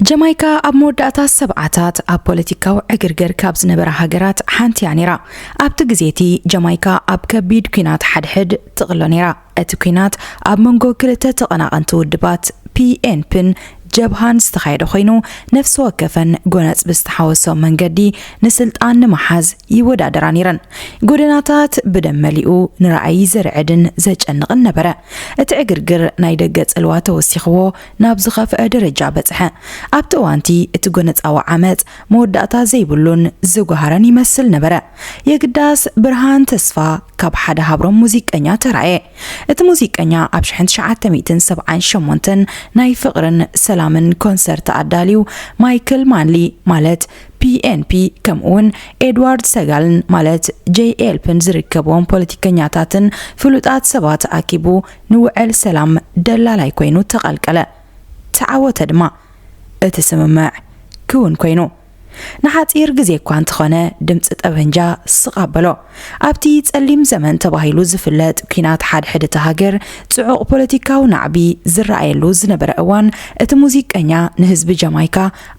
ጀማይካ ኣብ መወዳእታ ሰብዓታት ኣብ ፖለቲካዊ ዕግርግር ካብ ዝነበራ ሃገራት ሓንቲ እያ ነይራ። ኣብቲ ግዜ እቲ ጀማይካ ኣብ ከቢድ ኲናት ሓድሕድ ትቕሎ ነይራ። እቲ ኲናት ኣብ መንጎ ክልተ ተቐናቐንቲ ውድባት ፒ ኤን ፒን ጀብሃን ዝተኻየደ ኮይኑ፣ ነፍሲ ወከፈን ጎነጽ ብዝተሓወሶ መንገዲ ንስልጣን ንምሓዝ ይወዳደራ ነይረን። ጎደናታት ብደም መሊኡ፣ ንራእይ ዘርዕድን ዘጨንቕን ነበረ። እቲ ዕግርግር ናይ ደገ ጽልዋ ተወሲኽዎ ናብ ዝኸፍአ ደረጃ በጽሐ። ኣብቲ እዋንቲ እቲ ጎነጻዊ ዓመጽ መወዳእታ ዘይብሉን ዝጓሃረን ይመስል ነበረ። የግዳስ ብርሃን ተስፋ ካብ ሓደ ሃብሮም ሙዚቀኛ ተራእየ። እቲ ሙዚቀኛ ኣብ ሽሕን ትሽዓተ ሚእትን ሰብዓን ሸሞንተን ናይ ፍቕርን ሰላምን ኮንሰርት ኣዳልዩ፣ ማይክል ማንሊ ማለት ፒ ኤን ፒ ከምኡውን ኤድዋርድ ሰጋልን ማለት ጄይ ኤልፕን ዝርከብዎም ፖለቲከኛታትን ፍሉጣት ሰባት ኣኪቡ ንውዕል ሰላም ደላላይ ኮይኑ ተቐልቀለ። ተዓወተ ድማ። እቲ ስምምዕ ክውን ኮይኑ። ንሓጺር ግዜ እኳ እንተኾነ ድምጺ ጠበንጃ ስቕ ኣበሎ። ኣብቲ ጸሊም ዘመን ተባሂሉ ዝፍለጥ ኲናት ሓድሕድ እታ ሃገር ጽዑቕ ፖለቲካዊ ናዕቢ ዝረኣየሉ ዝነበረ እዋን፣ እቲ ሙዚቀኛ ንህዝቢ ጀማይካ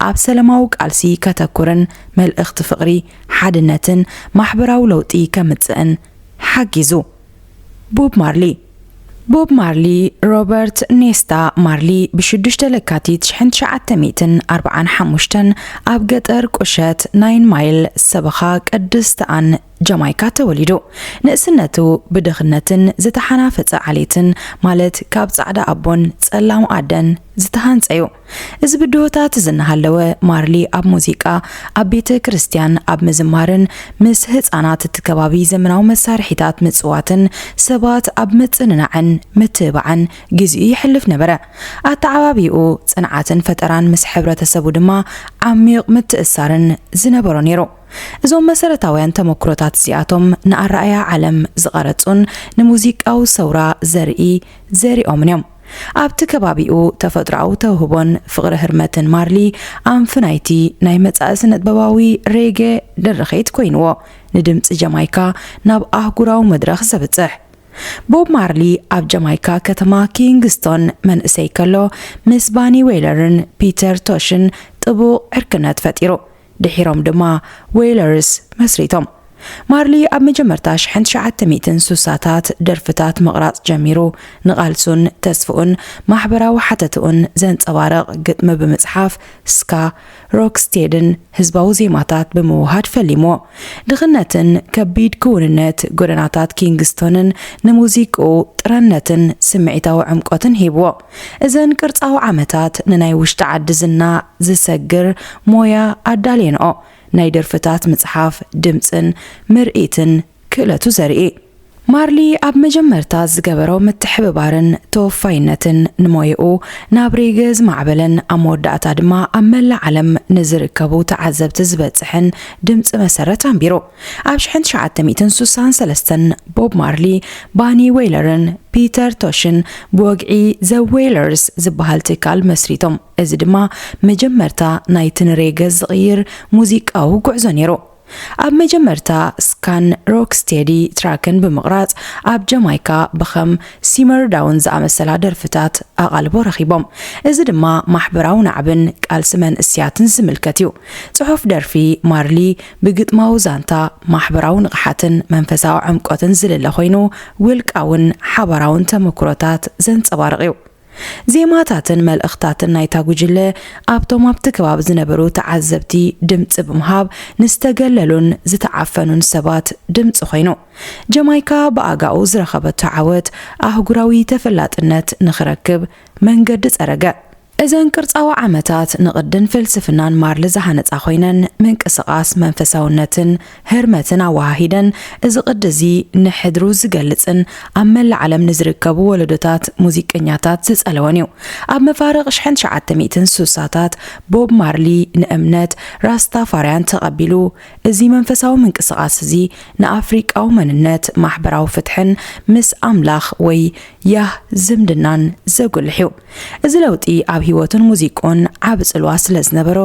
ኣብ ሰላማዊ ቃልሲ ከተኩርን መልእኽቲ ፍቕሪ፣ ሓድነትን ማሕበራዊ ለውጢ ከምጽእን ሓጊዙ። ቦብ ማርሊ። ቦብ ማርሊ፣ ሮበርት ኔስታ ማርሊ፣ ብ ሽዱሽተ ለካቲት ሽሕን ትሽዓተ ሚእትን ኣርብዓን ሓሙሽተን ኣብ ገጠር ቁሸት ናይን ማይል ሰበኻ ቅድስቲ ኣን ጀማይካ ተወሊዱ። ንእስነቱ ብድኽነትን ዝተሓናፈጸ ዓሌትን፣ ማለት ካብ ጻዕዳ ኣቦን ጸላም ኣደን ዝተሃንጸ እዩ። እዚ ብድሆታት ዝናሃለወ ማርሊ ኣብ ሙዚቃ፣ ኣብ ቤተ ክርስቲያን ኣብ ምዝማርን ምስ ህጻናት እቲ ከባቢ ዘመናዊ መሳርሒታት ምጽዋትን ሰባት ኣብ ምጽንናዕን ምትብባዕን ግዜኡ ይሕልፍ ነበረ። ኣተዓባቢኡ ጽንዓትን ፈጠራን ምስ ሕብረተሰቡ ድማ ዓሚቕ ምትእሳርን ዝነበሮ ነይሩ። እዞም መሰረታውያን ተመክሮታት እዚኣቶም ንኣረኣያ ዓለም ዝቐረጹን ንሙዚቃዊ ሰውራ ዘርኢ ዘሪኦምን እዮም። ኣብቲ ከባቢኡ ተፈጥሮኣዊ ተውህቦን ፍቕሪ ህርመትን ማርሊ ኣንፊ ናይቲ ናይ መጻኢ ስነጥበባዊ ሬጌ ደረኸይት ኮይንዎ፣ ንድምጺ ጀማይካ ናብ ኣህጉራዊ መድረኽ ዘብጽሕ። ቦብ ማርሊ ኣብ ጀማይካ ከተማ ኪንግስቶን መንእሰይ ከሎ ምስ ባኒ ዌይለርን ፒተር ቶሽን ጥቡቕ ዕርክነት ፈጢሩ። ድሒሮም ድማ ዌይለርስ መስሪቶም። ማርሊ ኣብ መጀመርታ ሽሕን ትሽዓተ ሚእትን ስሳታት ደርፍታት ምቕራጽ ጀሚሩ። ንቓልሱን ተስፍኡን ማሕበራዊ ሓተትኡን ዘንጸባርቕ ግጥሚ ብምጽሓፍ፣ ስካ፣ ሮክስቴድን ህዝባዊ ዜማታት ብምውሃድ ፈሊምዎ። ድኽነትን ከቢድ ክውንነት ጎደናታት ኪንግስቶንን ንሙዚቅኡ ጥረነትን ስምዒታዊ ዕምቆትን ሂብዎ። እዘን ቅርጻዊ ዓመታት ንናይ ውሽጢ ዓዲ ዝና ዝሰግር ሞያ ኣዳልየንኦ። ናይ ደርፍታት ምጽሓፍ፣ ድምጽን ምርኢትን ክእለቱ ዘርኢ። ማርሊ ኣብ መጀመርታ ዝገበሮ ምትሕብባርን ተወፋይነትን ንሞያኡ ናብ ሬገ ዝማዕበለን ኣብ መወዳእታ ድማ ኣብ መላእ ዓለም ንዝርከቡ ተዓዘብቲ ዝበጽሕን ድምጺ መሰረት ኣንቢሩ። ኣብ ሽሕን ትሽዓተ ሚእትን ስሳን ሰለስተን ቦብ ማርሊ፣ ባኒ ዌይለርን ፒተር ቶሽን ብወግዒ ዘ ዌይለርስ ዝበሃል ትካል መስሪቶም። እዚ ድማ መጀመርታ ናይቲ ንሬገ ዝቕይር ሙዚቃዊ ጉዕዞ ነይሩ። ኣብ መጀመርታ ስካን ሮክስቴዲ ትራክን ብምቕራጽ ኣብ ጀማይካ ብኸም ሲመር ዳውን ዝኣመሰላ ደርፍታት ኣቓልቦ ረኺቦም። እዚ ድማ ማሕበራዊ ናዕብን ቃልሲ መንእስያትን ዝምልከት እዩ። ጽሑፍ ደርፊ ማርሊ ብግጥማዊ ዛንታ፣ ማሕበራዊ ንቕሓትን መንፈሳዊ ዕምቆትን ዝልለ ኮይኑ፣ ውልቃውን ሓባራውን ተመክሮታት ዘንጸባርቕ እዩ። ዜማታትን መልእኽታትን ናይታ ጉጅለ ኣብቶም ኣብቲ ከባቢ ዝነበሩ ተዓዘብቲ ድምጺ ብምሃብ ንዝተገለሉን ዝተዓፈኑን ሰባት ድምጺ ኮይኑ። ጀማይካ ብኣጋኡ ዝረኸበቶ ዓወት ኣህጉራዊ ተፈላጥነት ንኽረክብ መንገዲ ጸረገ። እዘን ቅርጻዊ ዓመታት ንቕድን ፍልስፍናን ማርሊ ዝሃነጻ ኮይነን፣ ምንቅስቓስ መንፈሳውነትን ህርመትን ኣወሃሂደን፣ እዚ ቅዲ እዚ ንሕድሩ ዝገልጽን ኣብ መላእ ዓለም ንዝርከቡ ወለዶታት ሙዚቀኛታት ዝጸለወን እዩ። ኣብ መፋርቕ ሽሕን ትሽዓተ ሚእትን ስሳታት ቦብ ማርሊ ንእምነት ራስታፋርያን ተቐቢሉ። እዚ መንፈሳዊ ምንቅስቓስ እዚ ንኣፍሪቃዊ መንነት፣ ማሕበራዊ ፍትሕን ምስ ኣምላኽ ወይ ያህ ዝምድናን ዘጉልሕ እዩ። እዚ ለውጢ ኣብ ህይወቱን ሙዚቁን ዓቢ ጽልዋ ስለ ዝነበሮ፣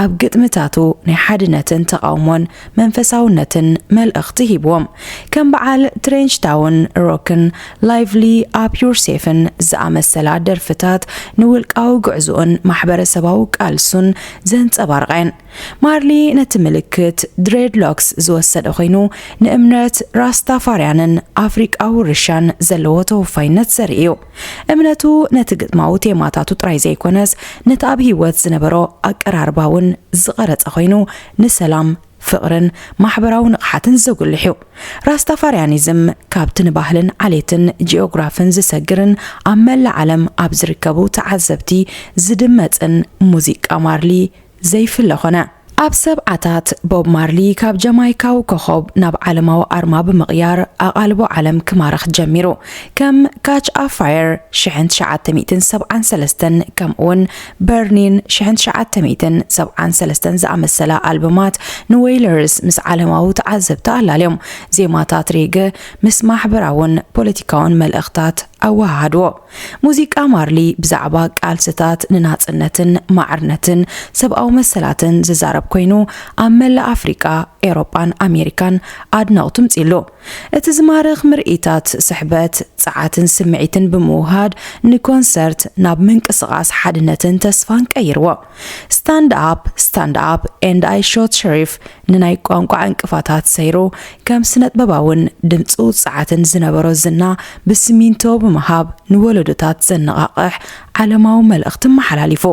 ኣብ ግጥምታቱ ናይ ሓድነትን ተቓውሞን መንፈሳውነትን መልእኽቲ ሂብዎም። ከም በዓል ትሬንች ታውን ሮክን ላይቭሊ ኣፕ ዩርሴፍን ዝኣመሰላ ደርፍታት ንውልቃዊ ጉዕዞኡን ማሕበረሰባዊ ቃልሱን ዘንጸባርቓ እየን። ማርሊ ነቲ ምልክት ድሬድሎክስ ዝወሰደ ኮይኑ፣ ንእምነት ራስታፋርያንን ኣፍሪቃዊ ውርሻን ዘለዎ ተወፋይነት ዘርኢ እዩ። እምነቱ ነቲ ግጥማዊ ቴማታቱ ጥራይ ዘይኮነስ፣ ነቲ ኣብ ህይወት ዝነበሮ ኣቀራርባ እውን ዝቐረጸ ኮይኑ፣ ንሰላም፣ ፍቕርን ማሕበራዊ ንቕሓትን ዘጉልሕ እዩ። ራስታፋርያኒዝም ካብቲ ንባህልን ዓሌትን ጂኦግራፍን ዝሰግርን ኣብ መላእ ዓለም ኣብ ዝርከቡ ተዓዘብቲ ዝድመጽን ሙዚቃ ማርሊ ዘይፍለ ኾነ። ኣብ ሰብዓታት ቦብ ማርሊ ካብ ጀማይካዊ ኮኾብ ናብ ዓለማዊ ኣርማ ብምቕያር ኣቓልቦ ዓለም ክማርኽ ጀሚሩ። ከም ካች ኣ ፋየር ሽሕን ትሽዓተ ሚእትን ሰብዓን ሰለስተን ከምኡውን በርኒን ሽሕን ትሽዓተ ሚእትን ሰብዓን ሰለስተን ዝኣመሰላ ኣልበማት ንዌይለርስ ምስ ዓለማዊ ተዓዘብቲ ኣላልዮም። ዜማታት ሬገ ምስ ማሕበራውን ፖለቲካውን መልእኽታት ኣወሃሃድዎ። ሙዚቃ ማርሊ ብዛዕባ ቃልስታት ንናጽነትን ማዕርነትን ሰብኣዊ መሰላትን ዝዛረብ ኮይኑ፣ ኣብ መላእ ኣፍሪቃ፣ ኤውሮጳን ኣሜሪካን ኣድነቕቱ ምጺሉ። እቲ ዝማርኽ ምርኢታት ስሕበት፣ ጸዓትን ስምዒትን ብምውሃድ፣ ንኮንሰርት ናብ ምንቅስቓስ ሓድነትን ተስፋን ቀይርዎ። ስታንድ ኣፕ፣ ስታንድ ኣፕ ኤንድ ኣይ ሾት ሸሪፍ ንናይ ቋንቋ ዕንቅፋታት ሰይሩ፣ ከም ስነጥበባውን ድምጺ ውጽዓትን ዝነበሮ ዝና ብስሚንቶ ብምሃብ ንወለዶታት ዘነቓቕሕ ዓለማዊ መልእኽቲ ኣመሓላሊፉ።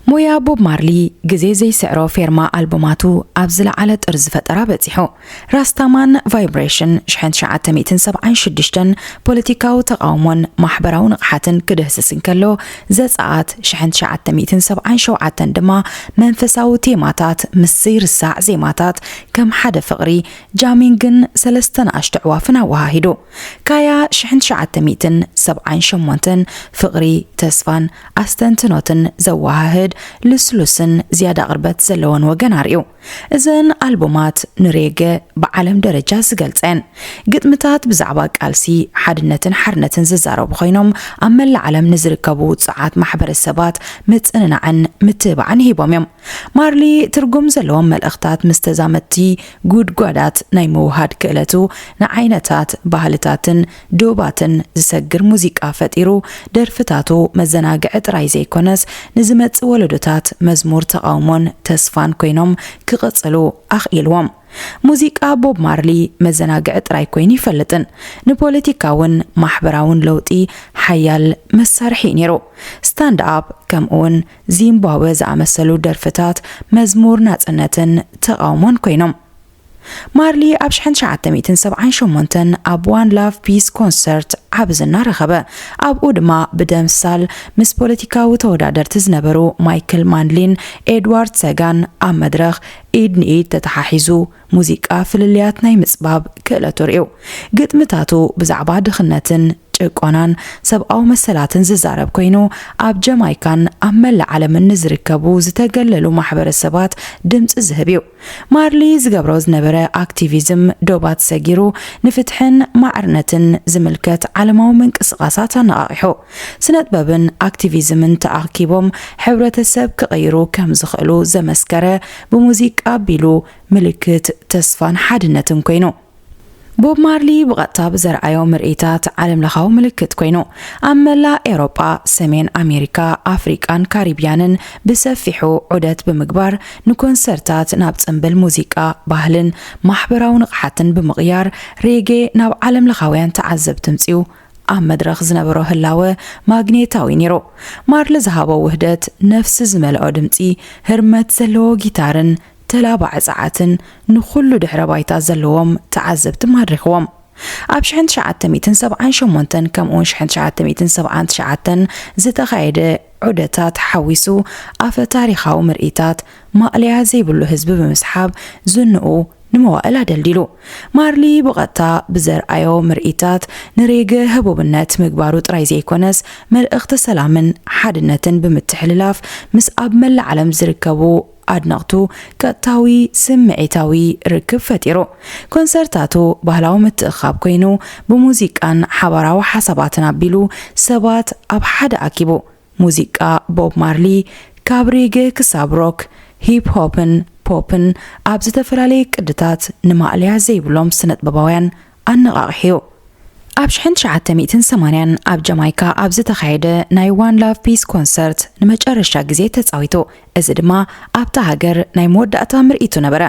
ሞያ ቦብ ማርሊ ግዜ ዘይስዕሮ ፌርማ ኣልቡማቱ ኣብ ዝለዓለ ጥርዚ ፈጠራ በጺሑ። ራስታማን ቫይብሬሽን ሽሕን ትሽዓተ ሚእትን ሰብዓን ሽዱሽተን ፖለቲካዊ ተቓውሞን ማሕበራዊ ንቕሓትን ክድህስስ እንከሎ፣ ዘጸኣት ሽሕን ትሽዓተ ሚእትን ሰብዓን ሸውዓተን ድማ መንፈሳዊ ቴማታት ምስ ዘይርሳዕ ዜማታት ከም ሓደ ፍቕሪ፣ ጃሚንግን ሰለስተ ንኣሽቱ ኣዕዋፍን ኣወሃሂዱ። ካያ ሽሕን ትሽዓተ ሚእትን ሰብዓን ሸሞንተን ፍቕሪ፣ ተስፋን ኣስተንትኖትን ዘወሃህድ ልስሉስን ዝያዳ ቅርበት ዘለዎን ወገን ኣርእዩ። እዘን ኣልቡማት ንሬገ ብዓለም ደረጃ ዝገልጸን ግጥምታት ብዛዕባ ቃልሲ፣ ሓድነትን ሓርነትን ዝዛረቡ ኮይኖም፣ ኣብ መላእ ዓለም ንዝርከቡ ውጹዓት ማሕበረሰባት ምጽንናዕን ምትብባዕን ሂቦም እዮም። ማርሊ ትርጉም ዘለዎም መልእኽታት ምስ ተዛመድቲ ጉድጓዳት ናይ ምውሃድ ክእለቱ፣ ንዓይነታት ባህልታትን ዶባትን ዝሰግር ሙዚቃ ፈጢሩ፣ ደርፍታቱ መዘናግዒ ጥራይ ዘይኮነስ፣ ንዝመጽእ ወለዶታት መዝሙር ተቓውሞን ተስፋን ኮይኖም ክቕጽሉ ኣኽኢልዎም። ሙዚቃ ቦብ ማርሊ መዘናግዒ ጥራይ ኮይኑ ይፈልጥን፣ ንፖለቲካውን ማሕበራውን ለውጢ ሓያል መሳርሒ እዩ ነይሩ። ስታንድ ኣፕ፣ ከምኡውን ዚምባብወ ዝኣመሰሉ ደርፍታት መዝሙር ናጽነትን ተቓውሞን ኮይኖም። ማርሊ ኣብ ሽሕን ትሽዓተ ሚእትን ሰብዓን ሸሞንተን ኣብ ዋን ላቭ ፒስ ኮንሰርት ዓቢ ዝና ረኸበ። ኣብኡ ድማ ብደምሳል ምስ ፖለቲካዊ ተወዳደርቲ ዝነበሩ ማይክል ማንድሊን ኤድዋርድ ሰጋን ኣብ መድረኽ ኢድ ንኢድ ተተሓሒዙ ሙዚቃ ፍልልያት ናይ ምጽባብ ክእለቱ ርእዩ። ግጥምታቱ ብዛዕባ ድኽነትን ጭቆናን ሰብኣዊ መሰላትን ዝዛረብ ኮይኑ፣ ኣብ ጀማይካን ኣብ መላእ ዓለምን ንዝርከቡ ዝተገለሉ ማሕበረሰባት ድምጺ ዝህብ እዩ። ማርሊ ዝገብሮ ዝነበረ ኣክቲቪዝም ዶባት ሰጊሩ ንፍትሕን ማዕርነትን ዝምልከት ዓለማዊ ምንቅስቓሳት ኣነቓቒሑ። ስነጥበብን ኣክቲቪዝምን ተኣኪቦም ሕብረተሰብ ክቕይሩ ከም ዝኽእሉ ዘመስከረ፣ ብሙዚቃ ኣቢሉ ምልክት ተስፋን ሓድነትን ኮይኑ። ቦብ ማርሊ ብቐጥታ ብዘርኣዮ ምርኢታት ዓለምለኻዊ ምልክት ኮይኑ፣ ኣብ መላእ ኤውሮጳ፣ ሰሜን ኣሜሪካ፣ ኣፍሪቃን ካሪብያንን ብሰፊሑ ዑደት ብምግባር፣ ንኮንሰርታት ናብ ጽምብል ሙዚቃ፣ ባህልን ማሕበራዊ ንቕሓትን ብምቕያር፣ ሬጌ ናብ ዓለምለኻውያን ተዓዘብቲ ምጽኡ። ኣብ መድረኽ ዝነበሮ ህላወ ማግኔታዊ ነይሩ። ማርሊ ዝሃቦ ውህደት ነፍሲ ዝመልኦ ድምጺ፣ ህርመት ዘለዎ ጊታርን ተላባዒ ጸዓትን ንኹሉ ድሕረ ባይታ ዘለዎም ተዓዘብቲ ማድሪኽዎም። ኣብ ሽሕን ትሽዓተ ሚእትን ሰብዓን ሸሞንተን ከምኡውን ሽሕን ትሽዓተ ሚእትን ሰብዓን ትሽዓተን ዝተኻየደ ዑደታት ሓዊሱ፣ ኣፈ ታሪኻዊ ምርኢታት ማእለያ ዘይብሉ ህዝቢ ብምስሓብ ዝንኡ ንመዋእል ኣደልዲሉ። ማርሊ ብቐጥታ ብዘርኣዮ ምርኢታት ንሬገ ህቡብነት ምግባሩ ጥራይ ዘይኮነስ፣ መልእኽቲ ሰላምን ሓድነትን ብምትሕልላፍ ምስ ኣብ መላእ ዓለም ዝርከቡ ኣድነቕቱ ቀጥታዊ ስምዒታዊ ርክብ ፈጢሩ። ኮንሰርታቱ ባህላዊ ምትእኽኻብ ኮይኑ፣ ብሙዚቃን ሓባራዊ ሓሳባትን ኣቢሉ ሰባት ኣብ ሓደ ኣኪቡ። ሙዚቃ ቦብ ማርሊ ካብ ሬገ ክሳብ ሮክ፣ ሂፕ ሆፕን ፖፕን ኣብ ዝተፈላለየ ቅድታት ንማእለያ ዘይብሎም ስነጥበባውያን ኣነቓቒሑ። ኣብ ሽሕን ትሽዓተ ሚእትን ሰማንያን ኣብ ጀማይካ ኣብ ዝተኻየደ ናይ ዋን ላቭ ፒስ ኮንሰርት ንመጨረሻ ግዜ ተጻዊቱ። እዚ ድማ ኣብታ ሃገር ናይ መወዳእታ ምርኢቱ ነበረ።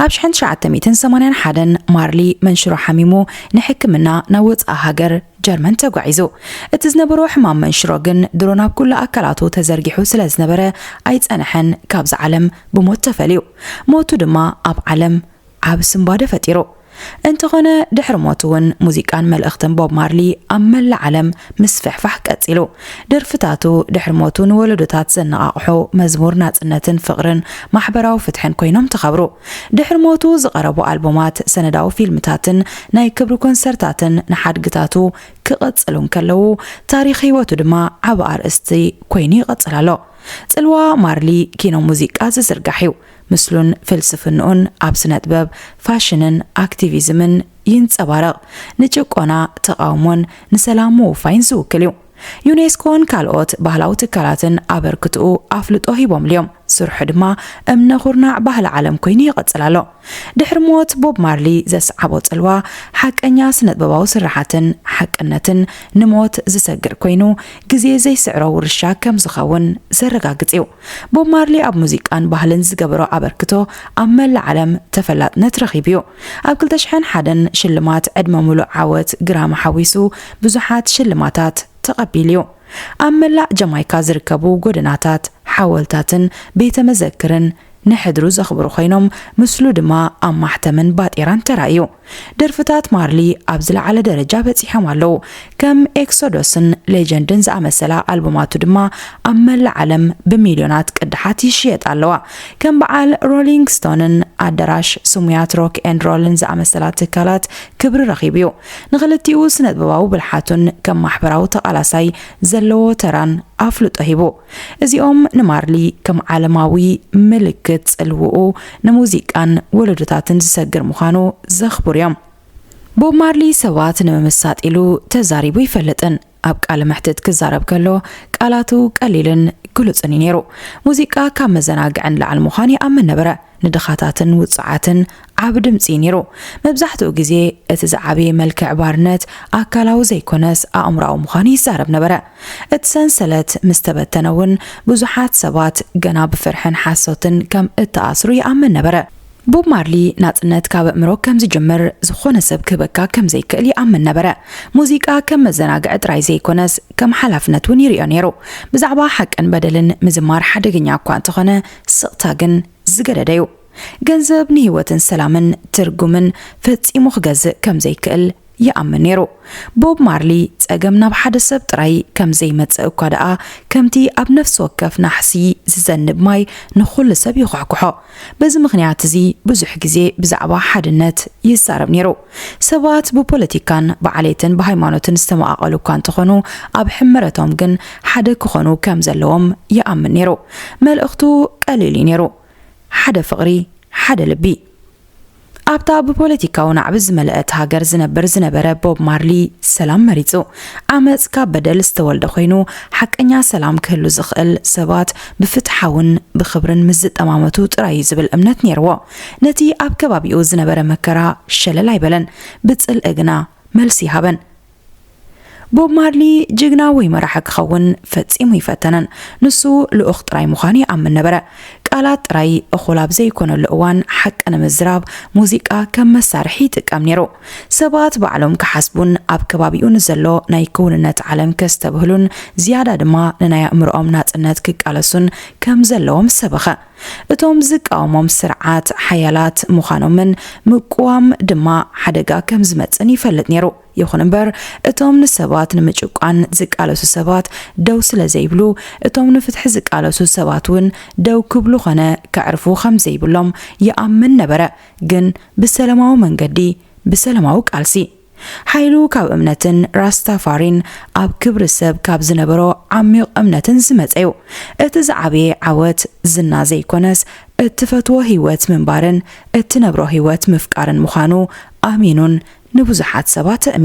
ኣብ ሽሕን ትሽዓተ ሚእትን ሰማንያን ሓደን ማርሊ መንሽሮ ሓሚሙ ንሕክምና ናብ ወጻኢ ሃገር ጀርመን ተጓዒዙ። እቲ ዝነበሮ ሕማም መንሽሮ ግን ድሮ ናብ ኩሉ ኣካላቱ ተዘርጊሑ ስለ ዝነበረ ኣይጸንሐን ካብዛ ዓለም ብሞት ተፈልዩ። ሞቱ ድማ ኣብ ዓለም ዓቢ ስንባደ ፈጢሩ። እንተኾነ ድሕሪ ሞቱ እውን ሙዚቃን መልእኽትን ቦብ ማርሊ ኣብ መላእ ዓለም ምስፍሕፋሕ ቀጺሉ። ደርፍታቱ ድሕሪ ሞቱ ንወለዶታት ዘነቓቕሑ መዝሙር ናጽነትን ፍቕርን ማሕበራዊ ፍትሕን ኮይኖም ተኻብሩ። ድሕሪ ሞቱ ዝቐረቡ ኣልቡማት፣ ሰነዳዊ ፊልምታትን ናይ ክብሪ ኮንሰርታትን ንሓድግታቱ ክቐጽሉ እንከለዉ፣ ታሪኽ ህይወቱ ድማ ዓቢ ኣርእስቲ ኮይኑ ይቐጽል ኣሎ። ጽልዋ ማርሊ ኪኖ ሙዚቃ ዝዝርጋሕ እዩ። ምስሉን ፍልስፍንኡን ኣብ ስነጥበብ፣ ፋሽንን ኣክቲቪዝምን ይንጸባረቕ። ንጭቆና ተቓውሞን ንሰላም ምውፋይን ዝውክል እዩ። ዩኔስኮን ካልኦት ባህላዊ ትካላትን ኣበርክትኡ ኣፍልጦ ሂቦምሉ እዮም። ስርሑ ድማ እምነ ኩርናዕ ባህሊ ዓለም ኮይኑ ይቕጽል ኣሎ። ድሕሪ ሞት ቦብ ማርሊ ዘስዓቦ ጽልዋ ሓቀኛ ስነጥበባዊ ስርሓትን ሓቅነትን ንሞት ዝሰግር ኮይኑ፣ ግዜ ዘይስዕሮ ውርሻ ከም ዝኸውን ዘረጋግጽ እዩ። ቦብ ማርሊ ኣብ ሙዚቃን ባህልን ዝገበሮ ኣበርክቶ ኣብ መላእ ዓለም ተፈላጥነት ረኺቡ እዩ። ኣብ ክልተ ሽሕን ሓደን ሽልማት ዕድመ ምሉእ ዓወት ግራሚ ሓዊሱ ብዙሓት ሽልማታት ተቐቢሉ እዩ። ኣብ መላእ ጀማይካ ዝርከቡ ጎደናታት፣ ሓወልታትን ቤተ መዘክርን ንሕድሩ ዘኽብሩ ኮይኖም፣ ምስሉ ድማ ኣብ ማሕተምን ባጤራን ተራእዩ። ደርፍታት ማርሊ ኣብ ዝለዓለ ደረጃ በጺሖም ኣለዉ። ከም ኤክሶዶስን ሌጀንድን ዝኣመሰላ ኣልቡማቱ ድማ ኣብ መላእ ዓለም ብሚልዮናት ቅድሓት ይሽየጣ ኣለዋ። ከም በዓል ሮሊንግ ስቶንን ኣዳራሽ ስሙያት ሮክ ኤንድ ሮልን ዝኣመሰላ ትካላት ክብሪ ረኺቡ እዩ። ንኽልቲኡ ስነጥበባዊ ብልሓቱን ከም ማሕበራዊ ተቓላሳይ ዘለዎ ተራን ኣፍልጦ ሂቡ። እዚኦም ንማርሊ ከም ዓለማዊ ምልክት ጽልውኡ ንሙዚቃን ወለዶታትን ዝሰግር ምዃኑ ዘኽብሩ እዮም። ቦብ ማርሊ ሰባት ንምምሳጥ ኢሉ ተዛሪቡ ይፈልጥን ኣብ ቃለ መሕትት ክዛረብ ከሎ ቃላቱ ቀሊልን ግሉጽን እዩ ነይሩ። ሙዚቃ ካብ መዘናግዕን ላዕሊ ምዃን ይኣምን ነበረ። ንድኻታትን ውጹዓትን ዓቢ ድምጺ እዩ ነይሩ። መብዛሕትኡ ግዜ እቲ ዝዓበየ መልክዕ ባርነት ኣካላዊ ዘይኮነስ ኣእምሮኣዊ ምዃኑ ይዛረብ ነበረ። እቲ ሰንሰለት ምስ ተበተነ እውን ብዙሓት ሰባት ገና ብፍርሕን ሓሶትን ከም እተኣስሩ ይኣምን ነበረ። ቦብ ማርሊ ናጽነት ካብ ኣእምሮ ከም ዝጅምር ዝኾነ ሰብ ክህበካ ከም ዘይክእል ይኣምን ነበረ። ሙዚቃ ከም መዘናግዒ ጥራይ ዘይኮነስ ከም ሓላፍነት እውን ይርእዮ ነይሩ። ብዛዕባ ሓቅን በደልን ምዝማር ሓደገኛ እኳ እንተኾነ ስቕታ ግን ዝገደደ እዩ። ገንዘብ ንህይወትን ሰላምን ትርጉምን ፈጺሙ ክገዝእ ከም ዘይክእል ይኣምን ነይሩ። ቦብ ማርሊ ጸገም ናብ ሓደ ሰብ ጥራይ ከም ዘይመጽእ እኳ ደኣ ከምቲ ኣብ ነፍሲ ወከፍ ናሕሲ ዝዘንብ ማይ ንኹሉ ሰብ ይኳሕኩሖ። በዚ ምኽንያት እዚ ብዙሕ ግዜ ብዛዕባ ሓድነት ይዛረብ ነይሩ። ሰባት ብፖለቲካን ብዓሌትን ብሃይማኖትን ዝተመቓቐሉ እኳ እንተኾኑ ኣብ ሕመረቶም ግን ሓደ ክኾኑ ከም ዘለዎም ይኣምን ነይሩ። መልእኽቱ ቀሊል እዩ ነይሩ። ሓደ ፍቕሪ፣ ሓደ ልቢ። ኣብታ ብፖለቲካዊ ናዕቢ ዝመልአት ሃገር ዝነብር ዝነበረ ቦብ ማርሊ ሰላም መሪጹ። ዓመጽ ካብ በደል ዝተወልደ ኮይኑ ሓቀኛ ሰላም ክህሉ ዝኽእል ሰባት ብፍትሓውን ብኽብርን ምስ ዝጠማመቱ ጥራይ እዩ ዝብል እምነት ነይርዎ። ነቲ ኣብ ከባቢኡ ዝነበረ መከራ ሸለል ኣይበለን፣ ብጽልኢ ግና መልሲ ይሃበን። ቦብ ማርሊ ጅግና ወይ መራሒ ክኸውን ፈጺሙ ይፈተነን። ንሱ ልኡኽ ጥራይ ምዃኑ ይኣምን ነበረ። ቃላት ጥራይ እኹል ኣብ ዘይኮነሉ እዋን ሓቂ ንምዝራብ ሙዚቃ ከም መሳርሒ ይጥቀም ነይሩ። ሰባት ባዕሎም ክሓስቡን ኣብ ከባቢኡ ንዘሎ ናይ ክውንነት ዓለም ከስተብህሉን ዝያዳ ድማ ንናይ ኣእምሮኦም ናጽነት ክቃለሱን ከም ዘለዎም ሰበኸ። እቶም ዝቃወሞም ስርዓት ሓያላት ምዃኖምን ምቅዋም ድማ ሓደጋ ከም ዝመጽእን ይፈልጥ ነይሩ። ይኹን እምበር እቶም ንሰባት ንምጭቋን ዝቃለሱ ሰባት ደው ስለ ዘይብሉ፣ እቶም ንፍትሒ ዝቃለሱ ሰባት እውን ደው ክብሉ ኾነ ከዕርፉ ከም ዘይብሎም ይኣምን ነበረ። ግን ብሰላማዊ መንገዲ፣ ብሰላማዊ ቃልሲ። ሓይሉ ካብ እምነትን ራስታፋሪን ኣብ ክብሪ ሰብ ካብ ዝነበሮ ዓሚቕ እምነትን ዝመጸ እዩ። እቲ ዝዓበየ ዓወት ዝና ዘይኮነስ እትፈትዎ ህይወት ምንባርን እትነብሮ ህይወት ምፍቃርን ምዃኑ ኣሚኑን ንብዙሓት ሰባት ኣእሚኑ።